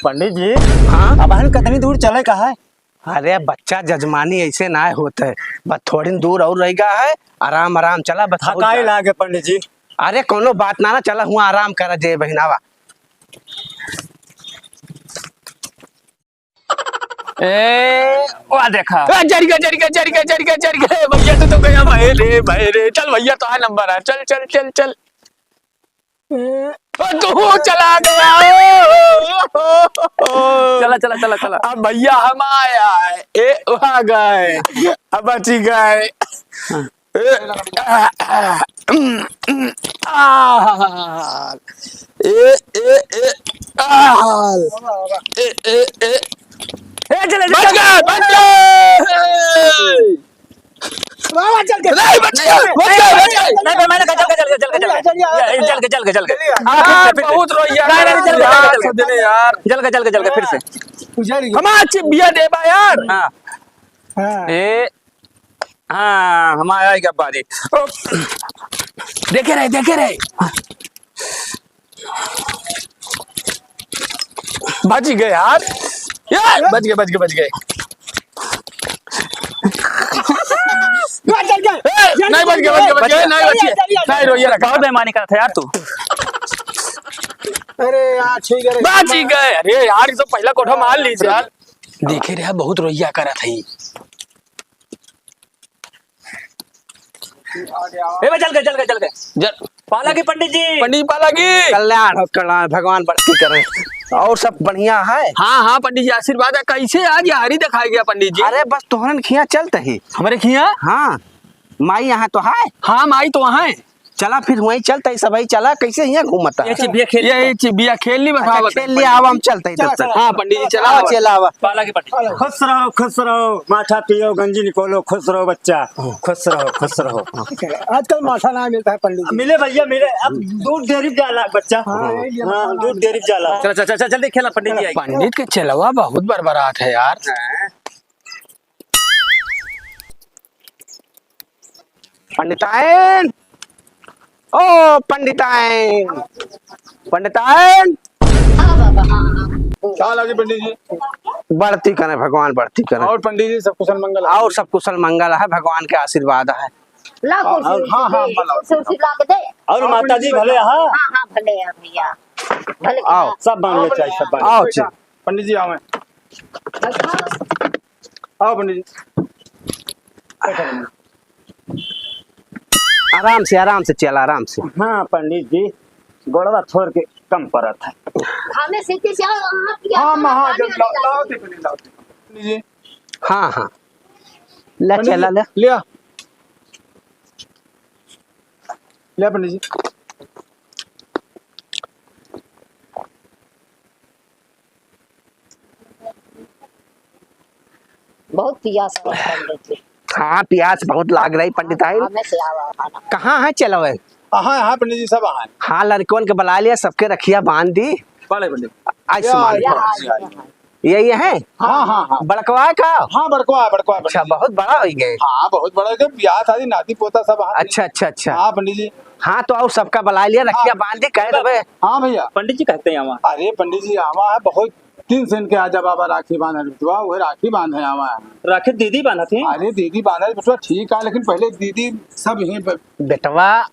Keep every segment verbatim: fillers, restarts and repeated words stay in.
पंडित जी, हाँ? अब हम कतनी दूर चले का है? अरे बच्चा, जजमानी ऐसे ना होत है, बस थोड़ी दूर और रह गया है, आराम आराम चला, बस बहुत थकाई ज्यादा। लागे पंडित जी। अरे कोनो बात ना, ना चला, हुआ आराम करा जे बहिनावा। ए, वाह देखा। ए, जर गया, जर गया, जर गया, जर गया, जर गया। भैया तू तो गया भाई रे, भाई रे। चल भैया, तो आ नंबर है। चल, चल, चल, चल। ओ, तू चला गया। चला, चला, चला, चला। अब भैया हम आया है। ए, वहाँ गए। अब बची गए। हाँ। ए, आ, आ, उम, उम, आ, ए, ए, ए, आ, ए, ए, ए। ए, चले, चले, बच चले। गए, बच गए। बाबा, चल के। नहीं, बच गए, बच गए, बच गए। नहीं, नहीं, मैंने कहा, चल के, चल के, चल के, चल के। चल, चल, ये, चल के, चल के, चल के। हाँ, फिर से, फिर से। बहुत रोइया नहीं, नहीं, चल के, यार, चल के, चल के। सजने यार। चल के, चल के, चल के, फिर से। उजड़ गया। हमारा चिबिया देबा यार। हाँ। हाँ। ए, हाँ, हम आया ही गब्बा जी। ओ, देखे रहे, देखे रहे। बच गए यार। यार, बच गए, बच गए, बच गए। ए, नहीं बच गए, बच गए, बच गए, नहीं बच गए। नहीं, रोइए रखा। बहुत बेईमानी करत है यार तू। अरे यार, ठीक है रे। बच गए। अरे यार, ये तो पहला कोठा मार ली यार। देखे रहे, बहुत रोइया करत है। ए बे, चल के, चल के, चल के। जल- पाला की पंडित जी। पंडित जी, पाला की। कल्याण हो, कल्याण, भगवान बढ़ती करे। और सब बढ़िया है? हाँ, हाँ, पंडित जी, आशीर्वाद है। कैसे आज ये हरी दिखाई गया पंडित जी? अरे, बस तोहरन खिया चलत ही। हमरे खिया? हाँ, माई यहाँ तो है। हाँ, माई तो वहाँ है। चला फिर वहीं चलत ही, सब ही चला, कैसे यहाँ घूमत है? ये चिबिया खेल ये चिबिया खेल ली, बस अच्छा, आवा खेल लिया, आवा, हम चलत ही तब तक। हाँ, पंडित जी, चला। आवा, चला, आवा। पाला की पंडित। खुश रहो, खुश रहो, माठा पियो, गंजी निकोलो, खुश रहो बच्चा, खुश रहो, खुश रहो। आजकल माठा ना मिलता है पंडित जी। मिले भैया, मिले। अब दूध डेयरी जाला बच्चा। हाँ, ये हाँ, दूध डेयरी जाला। चला, चला, चला, जल्दी खेला, पंडित जी आई। पंडित के चेलवा बहुत बरबरात है यार। पंडिताइन, ओ पंडिताइन, पंडिताइन। हाँ बाबा, हाँ, हाँ। का लागी पंडित जी? बढ़ती करे भगवान, बढ़ती करे। और पंडित जी, सब कुशल मंगल है? और सब कुशल मंगल है, भगवान के आशीर्वाद है। ला और, कुर्सी और, हाँ, हाँ, दे, बोलो। कुर्सी उर्सी ला के दे। और और माता जी पंडित जी भले, हाँ? हाँ, हाँ, भले हैं भैया। भले आओ। सब बांध लो, चाहे सब बांध लो। आओ, चल। पंडित जी, आओ। आओ पंडित जी। आराम से, आराम से चल, आराम से। हाँ पंडित जी, गोड़वा थोर के कम परत है। हमें सीटी से आओ, आप क्या हाँ, करना? हाँ, पानी जब लाओ, लाओ, लाओ, दे। दे, पंडित, लाओ, दे। पंडित जी। हाँ, हाँ। ले, पंडित चला, जी, ले। ले। ले पंडित जी। बहुत पियास है पंडित जी। हाँ, पियास बहुत लाग रही पंडित आई। हमें से आवा खाना। कहाँ है चेलवा? हाँ, हाँ, पंडित जी, सब आए। हाँ, लड़कवन के बुला लिया, सबके रखिया बांध दी। बाले पंडित। आयुष्मान या, भव। या, या, या। यही है? हाँ, हाँ, हाँ। बड़कवा का? हाँ, बड़कवा, बड़कवा, अच्छा, पंडित जी। बहुत बड़ा हो गए। हाँ, बहुत बड़ा हो गए। ब्याह शादी, नाती पोता सब आए। अच्छा, अच्छा, अच्छा। हाँ, पंडित जी। हाँ, तो आओ, सबका बुला लिया, रखिया हाँ। बांध दी, कह देबे। हाँ भैया। पंडित जी कहते हैं आवा। अरे पंडित जी, आवा है, बहुत दिन से इनके आजा बाबा राखी बांधे, बिटवा, वह राखी बांधे आवा है। राखी दीदी बांधत ही? अरे दीदी बांधे, बिटवा, ठीक है, लेकिन पहले दीदी सब यहीं पे। बेटवा,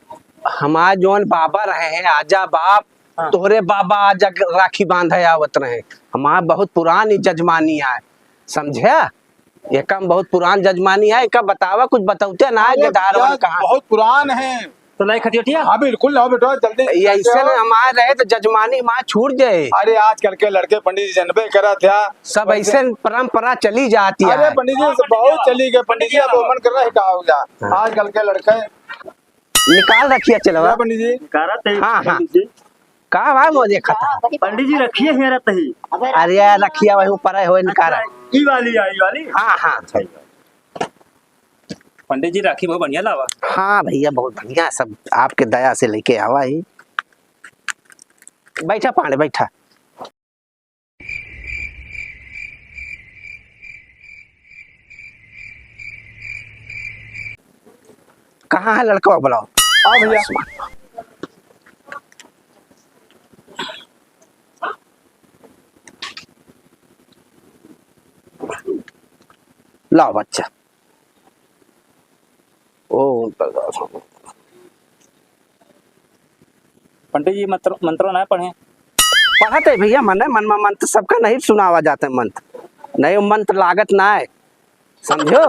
हमार जौन बाबा रहे हैं, आजा बाप, हाँ। तोहरे बाबा आजा राखी बांधे आवत रहे। हमार बहुत पुरान ई जजमानी आए, समझे? एका हम बहुत पुरान जजमानी है, एका बतावा, कुछ बतौते ना है, अरे गेदार भैया, वाला कहाँ? बहुत पुरान है। तो लाई खटियोटिया? हाँ, बिल्कुल, लाओ बेटा, जल्दी ये ऐसे ना हमारे रहे तो जजमानी माँ छूट जाए। अरे, आजकल के लड़के पंडित जी जनबे करत है। सब वैसे ऐसे परंपरा चली जाती है। अरे, पंडित जी, हाँ, से बहुत पंडित जी, चली गए, पंडित जी, अब पंडित जी, मन कर रहा है, का हो गया? हाँ। आजकल के लड़के निकाल रखिया चेलवा। क्या पंडित जी? निकालत है हाँ, हाँ। पंडित जी। का बा मोजे खाता? पंडित जी रखिए हेरत ही। अरे यार, रखिया वही ऊपर है, होए निकाल। अच्छा, ई वाली आई वाली? हाँ, हाँ। अच्छा, ई वाली। पंडित जी राखी बहुत बढ़िया लावा। हाँ भैया, बहुत बढ़िया, सब आपके दया से लेके आवा ही। बैठा पांडे, बैठा। कहाँ है लड़का, बुलाओ। आओ भैया। लाओ बच्चा। ओम तद्दासम। पंडित जी, मंत्र, मंत्र ना पढ़े। पढ़त है भैया, मने मन में मंत्र सबका नहीं सुनावा जाते मंत्र। नहीं, वो मंत्र लागत ना है, समझो?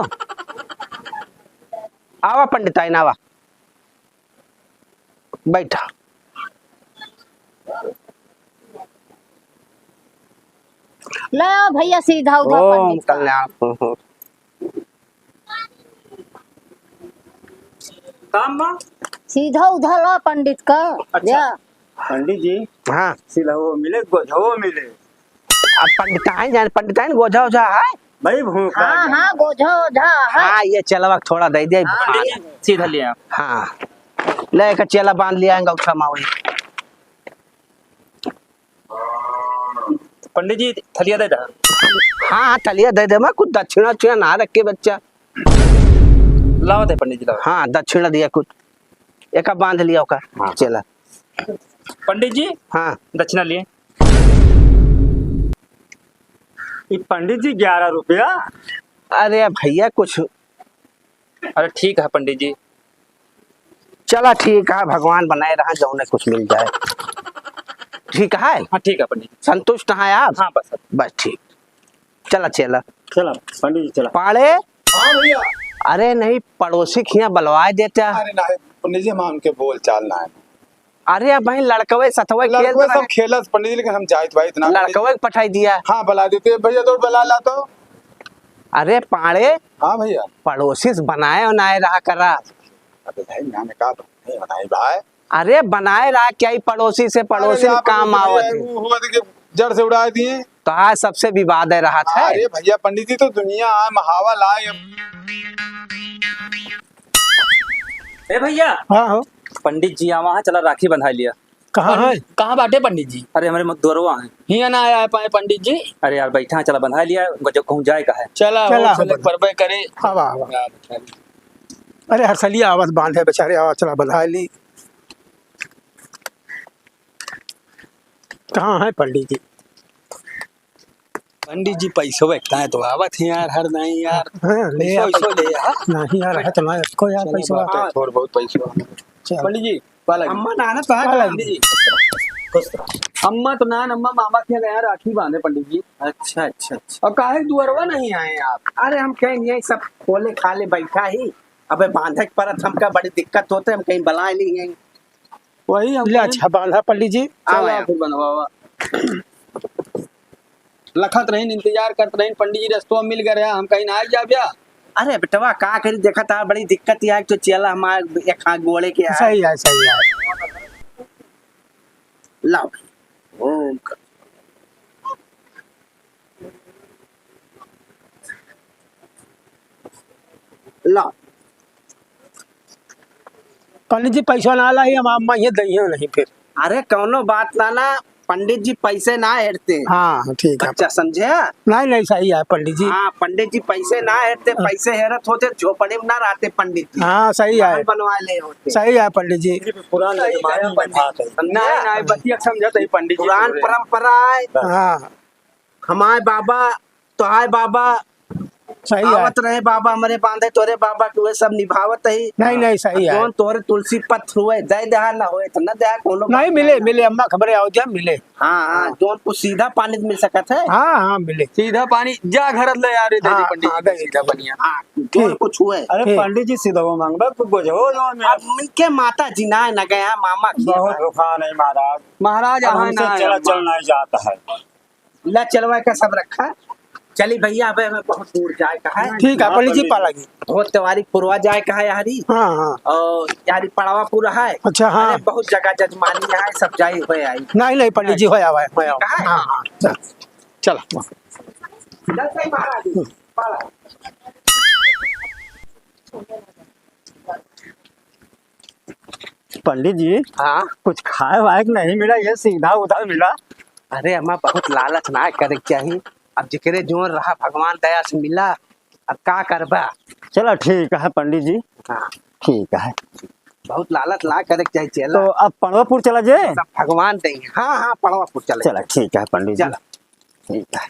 आवा पंडिताइन, आवा। बैठा। ले भैया, सीधा उधा ओम पंडित का। कल्याण। काम बा? सीधा उधा ला पंडित का। अच्छा। जा। पंडित जी, हाँ। सिलहो मिले, गोझो मिले। अब पंडिताइन जाने, पंडिताइन गोझा ओझा है? भाई भूखा हाँ, जाने। हाँ, गोझा ओझा है। हाँ, ये चलवा थोड़ा दे दे। हाँ, पंडित जी, सीधा लिया। हाँ, ले एक चेला बांध लिया, अंगूठा मावली। पंडित जी, थलिया दे दे। हाँ, हाँ, थलिया दे दे, मैं कुछ दक्षिणा उक्षिणा ना रखे बच्चा। लावत है पंडित जी, लावत। हाँ, दक्षिणा दिया कुछ, एका बांध लिया ओका, हाँ। चेला। पंडित जी, हाँ। दक्षिणा लिए। ई पंडित जी, ग्यारह रुपया। अरे भैया, कुछ अरे ठीक है पंडित जी। चला ठीक है, भगवान बनाए रहा, जौने कुछ मिल जाए। ठीक है? हाँ, ठीक है पंडित जी। संतुष्ट हैं आप? हाँ, बस। बस ठीक। चला चेला। चला, पंडित जी, चला। पाड़े। हाँ भैया। अरे नहीं, पड़ोसी के हियाँ बलवाए देता। अरे नहीं, पंडित जी, हम उनके बोल चाल ना है। अरे अब भाई लड़कवे सथवे खेल लड़कवे रहे। सब खेलत पंडित जी, लेकिन हम जाइत भाई इतना लड़कवे के पठाई दिया। हाँ, बुला देते भैया, दौड़ बुला ला तो। अरे पाड़े। हाँ भैया। पड़ोसी से बनाए उनाए रहा करा। अबे भाई, नाम का तो नहीं बनाई भाई। अरे बनाए रहा क्या ही पड़ोसी से, पड़ोसी अरे में यहाँ पर काम तो भैया आवत है। वो हुआ था कि जड़ से उड़ा दिए। तो आज सबसे विवाद है रहा था। अरे भैया, पंडित जी तो दुनिया आए, महावल आए। ए भैया। हाँ हो। पंडित जी आवा है, चला राखी बंधा लिया। कहाँ है? कहाँ बाटे पंडित जी? अरे हमरे मदुरवा है। हियाँ ना आया पाए पंडित जी। अरे यार बैठा है, चला बंधा लिया, जो कहूँ जाए का है। चला, चला, हो, चले, बंधा। परबे करे। आवा, आवा। हाँ, बैठा लिया। अरे हर्षलिया आवत बांधे बेचारे, आवा चला बंधा ली। कहाँ है पंडित जी? पंडित जी पैसो बैठता है तो आवत है यार, हर नहीं यार। हाँ, ले पैसो, आप। पैसो ले, हाँ? नहीं यार, है तो ना इसको यार चलो पैसो। बात है, हाँ। थोड़ा बहुत पैसो। चल। पंडित जी, पाला जी। अम्मा नाना तो है पाला पंडित जी। जी। खुश रहो। अम्मा तो ना, अम्मा मामा के यहाँ गया राखी बांधे पंडित जी। अच्छा, अच्छा, अच्छा। और काहे दुअरवा नहीं आए आप? अरे हम कहें ये सब खोले खाले बैठा ही, अबे बांधे के परत हमका बड़ी दिक्कत होते, हम कहीं बलाए नहीं हैं। वही हम ले, कहें। अच्छा, बांधा पंडित जी। चला, आओ, आओ। फिर बंधवावा। लखत रहीन, इंतजार करत रहीन, पंडित जी रस्तवा मिल गए रहा, हम कहीं ना आ जाब या। अरे बेटवा, का करी, देखत आ, बड़ी दिक्कत या, एक तो चेला हमार एक हाथ गोड़े के है। सही है, सही है। लाओ। ओम क-, ला। पंडित जी पैसा ना लाई, हम अम्मा ये दइयो नहीं फिर। अरे कौनो बात ना ना, पंडित जी पैसे ना हेरते। हाँ, ठीक है। बच्चा समझे? नहीं, नहीं, सही है पंडित जी। हाँ, पंडित जी पैसे ना हेरते, हाँ। पैसे हेरत होते झोपड़ी में ना रहते पंडित जी। हाँ, सही है। महल बनवा ले होते। सही है पंडित जी। पुरान सही जमाना है में पंडित। बात है। समझे? नहीं, नहीं, बतिया समझत है पंडित जी पुरान बोले। परंपरा है। हाँ। हमारे बाबा, तोहार बाबा, सही है। आवत रहे बाबा, हमरे बांधे तोरे बाबा के, उहे सब निभावत ही। नहीं, नहीं, सही है। जौन तोहरे तुलसी पत्र हुए, दे देहा, ना होए तो ना देहा, कोनो बात नहीं, मिले, नहीं। मिले, अम्मा खबरे आओ जा, मिले। हाँ, हाँ, हाँ। जौन कुछ सीधा पानी मिल सकत है। हाँ, हाँ, मिले। सीधा पानी, जा घर ले यार, दे दे हाँ, पंडित हाँ, जी, दे सीधा दे। बढ़िया। हाँ, जौन ठीक। कुछ हुए। अरे ठीक। पंडित जी सीधा वो मांगबा, कुछ बोझो जौन में। अब इनके माता जी ना, ना गया, मामा की बहुत है। धोखा नहीं महाराज। महाराज, अब यहाँ हमसे ना है चला, अम्मा। चल नहीं जाता है। ला चलवा का सब रखा। चली भैया, अबे हमें बहुत दूर जाए का है। ठीक है, हाँ, पंडित जी, पंडित। पाला जी। बहुत त्योहारी पुरवा जाए का है यारी। हाँ, हाँ। और यारी पड़वा पूरा है। अच्छा, हाँ। अरे, बहुत जगह जजमानी है, सब जाई हुए आई। नहीं, नहीं, पंडित जी, हो आवा, हो आवा। ठीक है? हाँ, हाँ, चल, चल। चल सही महाराज, पाला। पंडित जी, हाँ? कुछ खाए वाए के नहीं मिला, ये सीधा उधा मिला। अरे अम्मा, बहुत लालच ना करे के चाही। अब जेकरे जोन रहा, भगवान दया से मिला, अब का करबा? चलो ठीक है पंडित जी। हाँ। ठीक है। बहुत लालच ना करे के चाही, चला। तो अब पड़वापुर चला जे? सब भगवान दे। हाँ, हाँ, पड़वापुर चला। चला ठीक है पंडित जी। चला। ठीक है।